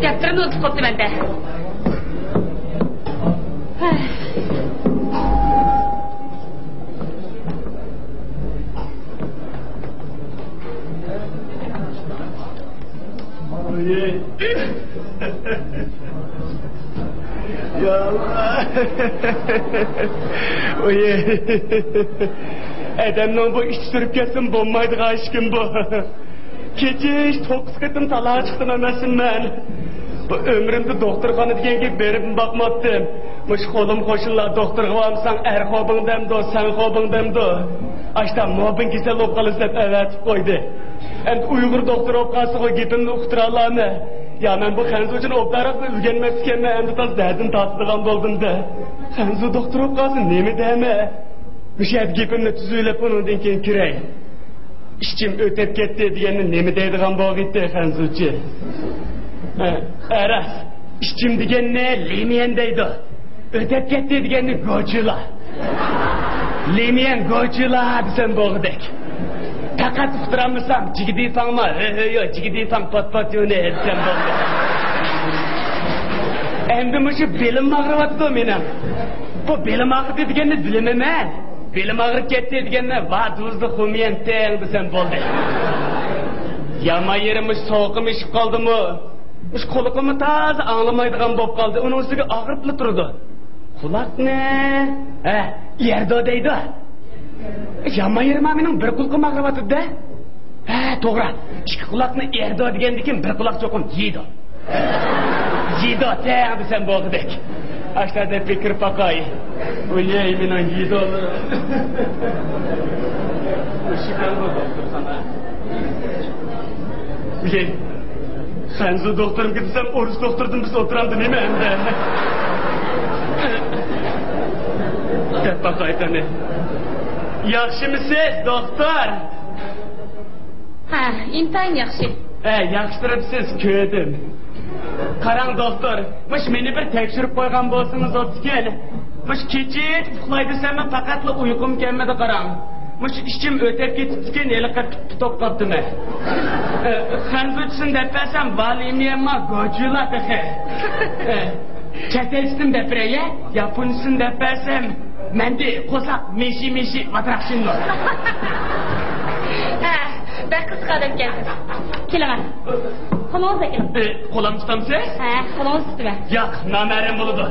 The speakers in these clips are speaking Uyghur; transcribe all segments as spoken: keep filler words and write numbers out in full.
دەپتىرىمنى ئۇنتۇپ قاپتىمەن-دە. يا ئاللا. ئادەمنىڭ بۇ ئىچى سۈرۈپ كەتسىمۇ بولمايدىغان ئىشكىن بۇ. كېچىچە توققۇز قېتىم تالاغا چىقتىم ئەمەسمۇ مەن. بۇ ئۆمرۈمدە دوختۇرخانا دېگەنگە بېرىپمۇ باقماپتىم. مۇشۇ قولۇم قوشنىلار دوختۇرغا بارمىساڭ ئەر خوبۇڭ دەمدۇ، سەن خوبۇڭ دەمدۇ. ئاشتا موبىن كېسەل بولۇپ قالىسىز دەپ ئەۋەتىپ قويدى. ئەمدى ئۇيغۇر دوختۇر بولۇپ قالسىغۇ گېپىمنى ئۇقتۇرالامەن. يا مەن بۇ خەنزۇچىنى ئوبدانراق ئۆگەنمەپتىكەنمەن، ئەمدى تاز دەردىنى تارتىدىغان بولدۇم-دە. خەنزۇ دوختۇر بولۇپ قالسا نېمە دەيمەن؟ مۇشۇ يەردە گېپىمنى تۈزۈۋېلىپ ئۇنىڭدىن كېيىن كىرەي. ئىچىم ئۆتەپ كەتتى دېگەننى نېمە دەيدىغان بولغىيتتى خەنزۇچە؟ ھە، راست. ئىچىم دېگەننى لىميەن دەيدۇ. ئۆتەپ كەتتى دېگەننى گوچۇلا. لىميەن گوچۇلا دېسەم بولغۇدەك. پەقەت ئۇقتۇرالمىسام، جىگدىفاڭما؟ ھۆ، ھۆ، يو، جىگدىفاڭ، پات، پات، يۇنى دېسەم بولدى. ئەمدى مۇشۇ بېلىم ئاغرىۋاتىدۇ مېنىڭ. بۇ بېلىم ئاغرىدى دېگەننى بىلىمەن مەن. بېلىم ئاغرىپ كەتتى دېگەننى ۋا دۇزدا خۇميەن تەڭ دېسەم بولدى. يامان يېرى مۇشۇ سوغۇقۇم ئېشىپ قالدىمۇ؟ مۇشۇ قۇلىقىممۇ تازا ئاڭلىمايدىغان بولۇپ قالدى. ئۇنىڭ ئۈستىگە ئاغرىپلا تۇرىدۇ. قۇلاقنى، ھە، ئېرىدۇ دەيدۇ. يامان يېرىما مېنىڭ بىر قۇلىقىم ئاغرىۋاتىدۇ-دە. ھە، توغرا. ئىككى قۇلاقنى ئېرىدۇ دېگەندىكىن بىر قۇلاق چوقۇم يېيدۇ. يېيدۇ تەڭ دېسەم بولغۇدەك. ئاشۇنداق دەپ بىر كىرىپ باقاي. ۋىيەي، مېنىڭ يېيدۇلىرىم. مۇشۇ خەنزۇ دوختۇرخانا. ۋىيەي، خەنزۇ دوختۇرمىكىن دېسەم، ئورۇس دوختۇردىن بىز ئولتۇرامدۇ نېمە ئەمدى؟ دەپ باقاي قېنى. ياخشىمۇسىز، دوختۇر؟ ھە، ئىنتايىن ياخشى. ھە، ياخشى تۇرۇپسىز، كۆردۈم. قاراڭ، دوختۇر، مۇشۇ مېنى بىر تەكشۈرۈپ قويغان بولسىڭىز بوپتىكەن. مۇشۇ كېچە يېتىپ ئۇخلاي دېسەممۇ پەقەتلا ئۇيقۇم كەلمىدى، قاراڭ. مۇشۇ ئىچىم ئۆتەپ كېتىپتىكەن، ھېلىقى پىت-، پىتوپ قاپتىمەن. ئە، خەنزۇچىسىنى دەپ بەرسەم، ۋالىميەنما گوجۇلا تېخى. ئە، چەت ئەلچىسىنى دەپ بېرەي، ياپونچىسىنى دەپ بەرسەم، مەندى قورساق مىشى مىشى ۋاتراقشىندۇ. ھە، بەك قىزىق ئادەمكەنسىز. كېلىڭە. قولىڭىزنى ئەكېلىڭ. ئى، قولۇمنى تۇتامسىز؟ ھە، قولىڭىزنى تۇتىمەن. ياق، نامەھرەم بولىدۇ.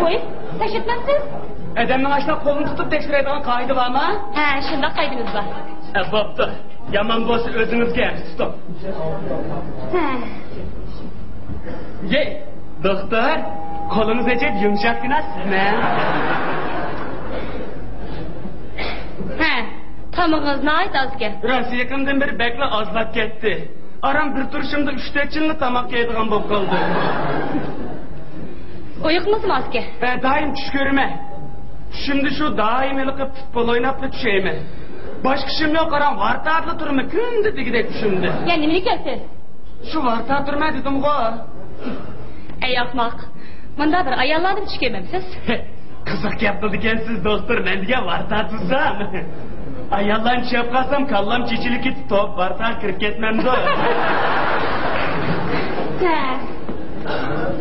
قوي، تەكشۈرتمەمسىز؟ ئادەمنىڭ ئاشۇنداق قولىنى تۇتۇپ تەكشۈرەيدىغان قائىدە بارمۇ؟ ھە، شۇنداق قائىدىمىز بار. ئە، بوپتۇ. يامان بولسا ئۆزىڭىزگە تۇتۇڭ. ھە. يەي، دوختۇر، قولىڭىز ئېچىپ يۇمشاقكىنا سىزمەن. ھە، تامىقىڭىز ناھايىتى ئازكەن. راست، يېقىندىن بېرى بەكلا ئازلاپ كەتتى. ئاران بىر تۇرۇشۇمدا ئۈچ تۆت يىلنى تاماق يەيدىغان بولۇپ قالدىم. ئۇيقۇڭىزمۇ ئازكەن؟ ھە، دائىم چۈش كۆرىمەن. چۈشۈمدە شۇ دائىم ھېلىقى پۇتبول ئويناپلا چۈشەيمەن. باشقا ئىشىم يوق، قاراڭ، ۋارتاپلا تۇرىمەن، كۈندە دېگۈدەك چۈشۈمدە. يا نېمىنى كۆرىسىز؟ شۇ ۋارتاپ تۇرىمەن دېدىمغۇ. ئەي ئاخماق، مۇنداق بىر ئاياللاردىن چۈش كۆرمەمسىز؟ قىزىق گەپ قىلىدىكەنسىز، دوختۇر، مەن دېگەن ۋارتاپ تۇرسام. ئاياللارنى چۈشەپ قالسام، كاللام چېچىلىپ كېتىپ، توپ ۋارتاپقا كىرىپ كەتمەمدۇ؟ ھە.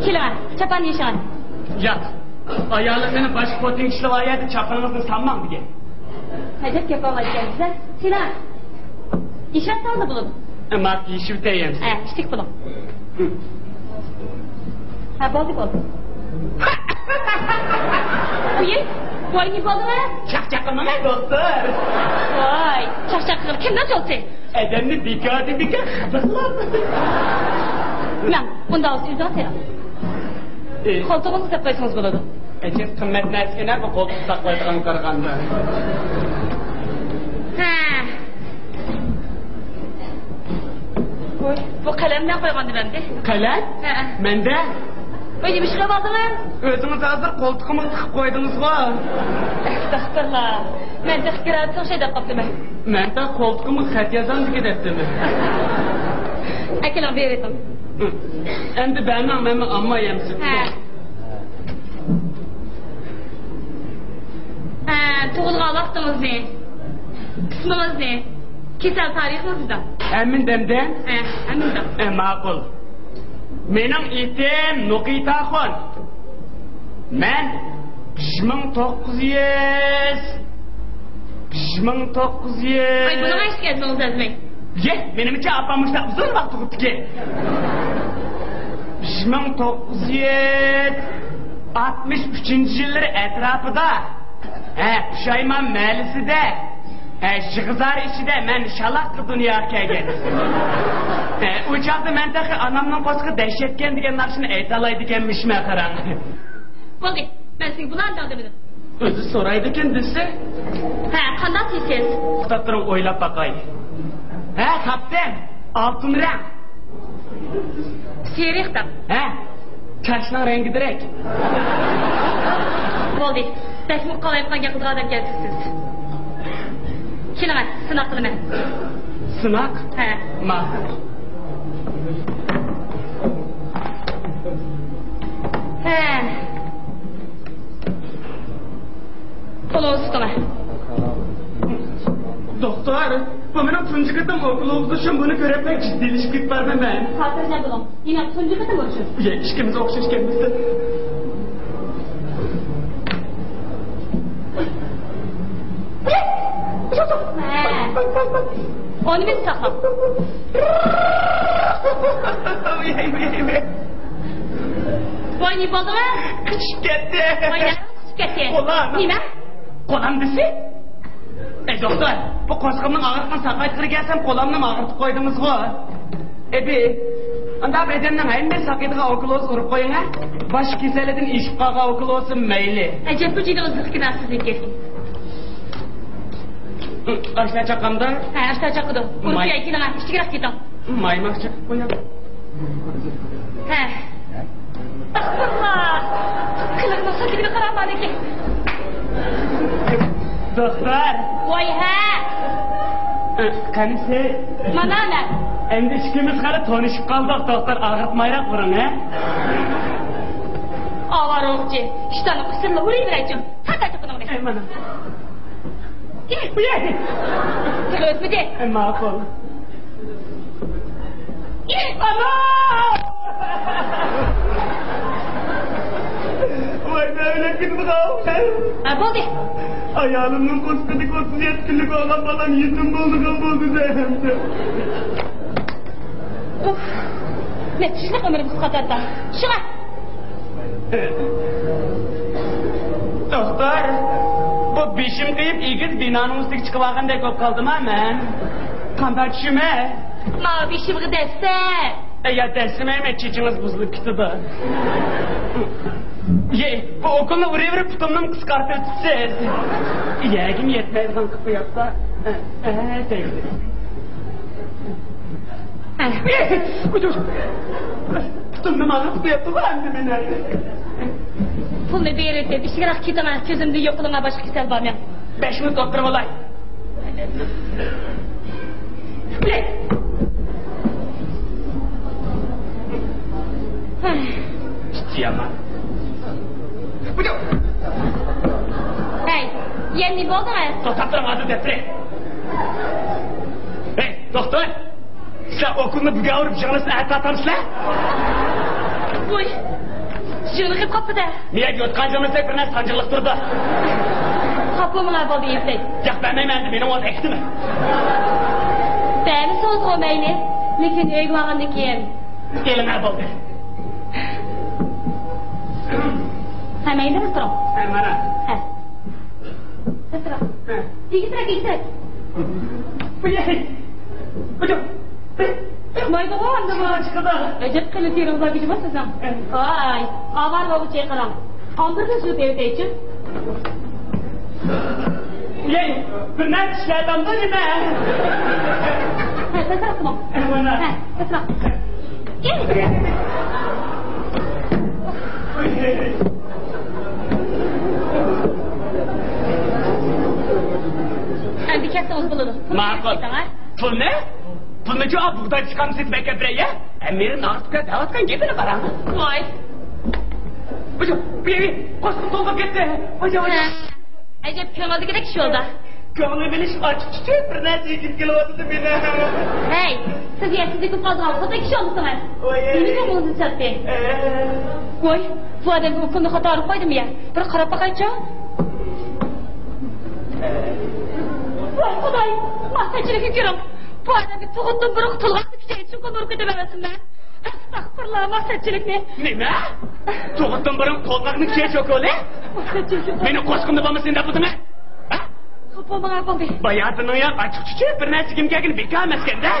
كېلىڭە، چاپاننى يېشىڭە. ياق. ئايالىم مېنى باشقا خوتۇن كىشىلەر بار يەردە چاپىنىڭىزنى سالماڭ دېگەن. ئەجەب گەپ ئاڭلايدىكەنسىز-ە. سىلەر يېشىۋەتسەڭلار بولىدۇ. ماقۇل، يېشىۋېتەيمىز. ھە، ئىشتىك بولۇڭ. ھە، بولدى، بولدى. قويۇڭ، ۋاي، نېمە بولدى؟ چاقچاق قىلماڭ، دوختۇر. ۋاي، چاقچاق قىلىپ كىمنى چولتى؟ ئادەمنى بىكاردىن بىكار خاپا قىلىدۇ. مەن ئۇنداق بولسا ئۆزىڭىز سېلىڭ. ئى. قولتۇقىڭىزغا سېلىپ قويسىڭىز بولىدۇ. ئەجەب قىممەت نەرسىكەن بۇ قولتۇق ساقلايدىغانغا قارىغاندا. ھە. ۋوي، بۇ قەلەم بىلەن قويغان دېمەمدى؟ قەلەم؟ ھە. مەندە؟ ۋوي، نېمە ئىش قىلىۋالدىڭىز؟ ئۆزىڭىز ھازىر قولتۇقۇمغا تىقىپ قويدىڭىزغۇ. ئەستەغپۇرۇللا. مەن تېخى كىرا ئوخشايدۇ دەپ قاپتىمەن. مەن تا قولتۇقۇمغا خەت يازامدىكى دەپتىمەن. ئەكېلىڭ، بېرىۋېتىڭ. ئەمدى بەرمەڭ، مەنمۇ ئالماي ئەمسە. ھە. ھە، تۇغۇلغان ۋاقتىڭىزنى، ئىسمىڭىزنى، كېسەل تارىخىڭىزنى دەڭ. ھەممىنى دەمدە؟ ھە، ھەممىنى دەڭ. ھە، ماقۇل. مېنىڭ ئېتىم نوقىتاخۇن. مەن بىر مىڭ توققۇز يۈز، بىر مىڭ توققۇز يۈز. ئاي، بۇنىڭغا ھېچ گەپنىڭىز ئەزمەي. يە، مېنىڭچە ئاپام مۇشۇنداق ئۇزۇن ۋاقىت تۇغۇپتىكەن. بىر مىڭ توققۇز يۈز ئاتمىش ئۈچىنچى يىللىرى ئەتراپىدا، ھە، پۇشايمان مەھەللىسىدە، ھە، يىغىزار ئىچىدە مەن شالاققا دۇنياغا كەلگەن. ھە، ئۇ چاغدا مەن تېخى ئانامنىڭ قورسىقى دەھشەتكەن دېگەن ناخشىنى ئېيتالايدىكەنمىشمەن قاراڭ. بولدى، مەن سىزگە بۇلارنى دەڭ دېمىدىم. ئۆزى سورايدىكەن دېسە. ھە، قانداق دېيسىز؟ توختاپ تۇرۇڭ، ئويلاپ باقاي. ھە، تاپتىم. ئالتۇن رەڭ. سېرىق دەپ. ھە؟ چاچنىڭ رەڭگىدىرەك. بولدى. بەكمۇ قالايمىقان گەپ قىلىدىغان ئادەم كەلدىڭىز سىز. كېلىڭە، سىناق قىلىمەن. سىناق؟ ھە. ماقۇل. ھە. قولىڭىزنى تۇتۇڭ. دوختۇر، بۇ مېنىڭ تۇنجى قېتىم ئوكۇل ئوزۇشۇم، بۇنى كۆرۈپ بەك جىددىيلىشىپ كېتىپتىمەن مەن. خاتىرجەم بولۇڭ، دېمەك تۇنجى قېتىم ئۇرۇشۇش. يە، ئىككىمىز ئوخشاش ئىكەنمىز. ئۇنى مېنى ساقلاڭ. ۋاي، نېمە بولدىڭ؟ قىچىشىپ كەتتى. ۋاي، نېمە قىچىشىپ كەتتى؟ قولام. نېمە؟ قولام دېسە؟ ئەي دوختۇر، بۇ قورسىقىمنىڭ ئاغرىقىنى ساقايتقىلى كەلسەم، قولامنىمۇ ئاغرىتىپ قويدىڭىزغۇ. ئەبى، ئاندا بەدەننىڭ ھەممە ساقىيىدىغان ئوكۇل ئوزۇ ئۇرۇپ قويۇڭ ھە. باش كېسەلدىن ئېشىپ قالغان ئوكۇل ئوزۇ مەيلى. ئەجەبمۇ جېنىڭىز زىق ئىكەن سىزنىڭكى. ئاشتا چاقامدا؟ ھە، ئاشتا چاقىدۇ. ئۇرۇپ ماي- كېلىڭ، ئىچكىرەك كېتىڭ. مايماق چېقىپ قوياي. ھە. ئەستەغپۇرۇللا. قىلىقنىڭ سەتلىكىگە قارا مانىكى. دوختۇر. ۋاي ھە. قېنى سىز؟ مانا مەن. ئەمدى ئىككىمىز خېلى تونۇشۇپ قالدۇق، دوختۇر، ئاغرىتمايراق ئۇرۇڭ ھە. ئاۋارە ئوقچى. ئىشتاننى قىسىرلا ئۇرۇۋېرەيچۇ. تارت ئاچا بۇنىڭنى. ئەي مانا. ئېھ! ئۇي! تېخى ئۆتمىدى. ئەي ماقۇل. ئېھ! ئانا! ۋاي، مەن ئۆلۈپ كېتىدىغان. ھە، بولدى. ئايالىمنىڭ قورسىقىدىكى ئوتتۇز يەتتە كۈنلۈك بولغان بالام يېتىم بولىدىغان بولدى دە ئەمدى. ئۇف. نەتىجىلىك ئۆمرىمىز قاتاردا. شۇڭا. دوختۇر، بۇ بېشىم قېيىپ، ئېگىز بىنانىڭ ئۈستىگە چىقىۋالغاندەك بولۇپ قالدىم-ھە مەن. قانداق چۈشۈمە؟ ماۋۇ بېشىمغا دەسسە. ئەي، يا، دەسسىمەيمەن، چېچىڭىز بۇزۇلۇپ كېتىدۇ. يە، بۇ ئوكۇلنى ئۇرۇۋېرىپ، پۇتۇمنىمۇ قىسقارتىۋېتىپسىز. يەگىمۇ يەتمەيدىغان قىلىپ قويۇپسا. ئە، ئە، دەيدۇ. پۇتۇمنى ماڭا قويۇپتىغۇ ئەمدى مېنى. پۇلنى بېرىۋېتىپ، ئىچكىرەك كېتىڭە، كۆزۈمدىن يوقىلىڭە، باشقا كېسەل بارمۇ؟ بەش مىنۇت ئولتۇرۇۋالاي. ھەي، يەنە نېمە بولدى؟ توختاپ تۇرۇڭ، ھازىر دەپ بېرەي. ھەي، دوختۇر! سىلەر ئوكۇلنى بۈگۈن ئۇرۇپ، يىغلىسىنى ئەتە تارتامسىلەر؟ ۋوي، يىغلىقىپ قاپتۇ-دە. مېيەك يوتقان يىغلىساق بىر نەرسە سانجىقلىق تۇرىدۇ. خاپا بولماڭ، بولدى، يېتەي. ياق، بەرمەيمەن، مېنىڭ ئۆز ھەققىمنى. بەرمىسىڭىزغۇ مەيلى، لېكىن ئۆيگە بارغاندىن كېيىن. ئېلىڭە بولدى. ھە، مەيلى، تۇرۇڭ. ھە، مانا. ھە. تېزرەك. ھە. ئېگىزرەك، ئېگىزرەك. بۇ يەي. بۇ يەي. چىقمايدىغۇ ئەمدى بۇ. چىقىدۇ. ئەجەب قېلىن تېرىڭىز بار گۈجىمۇ سىزنىڭ. ھە. ۋاي، ئاۋارە بولغۇچى قاراڭ. قاندىرىدىن سۈرۈپ ئېلىپ دەيچۇ. يەي، بىر نەچچە ئىشلەتەمدۇ نېمە؟ ھە، تېزرەك قىلىڭ. مانا. ھە، تېزرەك. ئەمدى كەتسىڭىز بولىدۇ. ماقۇل. كېتىڭ، ھە؟ پۇلنى؟ پۇلنىچۇ، ئا، بۇغداي چىقامسىز بەكەپ بېرەي، يا؟ ئەمىرى ناغىتىپ دەۋاتقان گېپىنى قاراڭ. ۋاي. بۇ، بۇ، بۇ، قورسىقىم تولۇپ كەتتى. ۋاي، ۋاي. ھە. ئەجەب كۆڭۈلدىكىدەك ئىش بولدى. كۆڭلۈم ئېلىش ئاچچىق چۈچۈك، بىر نەرسە يېگۈم كېلىۋاتىدۇ مېنىڭ. ھەي، سىز يەرسىز يېتىپ قالغان قوزا كىشى ئولتۇرسىڭىز. ۋاي. نېمە كۆڭلىڭىزنى چاتتى؟ ئە. ۋاي، بۇ ئادەمگە ئۇكۇمنى خاتا ئۇرۇپ قويدۇم يا. بىر قاراپ باقايچۇ. ۋاي خۇداي، مەقسەتچىلىكنى كۆرۈڭ. بۇ ئادەمگە تۇغۇتتىن بۇرۇن قۇتۇلغان كۈچەيتىش ئۇكۇمنى ئۇرۇپ كېتىۋەرسىمەن. ئەستەغپۇرۇللا، مەقسەتچىلىكنى. نېمە؟ تۇغۇتتىن بۇرۇن قۇتۇلغاننى كۈچەيتىش ئۇكولى؟ مەقسەتچىلىكنى. مېنىڭ قوشقۇمنى بولمىسۇن دەپ ئۇدۇڭە؟ ھە؟ خاپا بولماڭ، بولدى. باياتىنىڭ يا ئاچچىق چۈچۈك، بىر نەرسە يېگۈم كەلگىنى بىكار ئەمەسكەندە.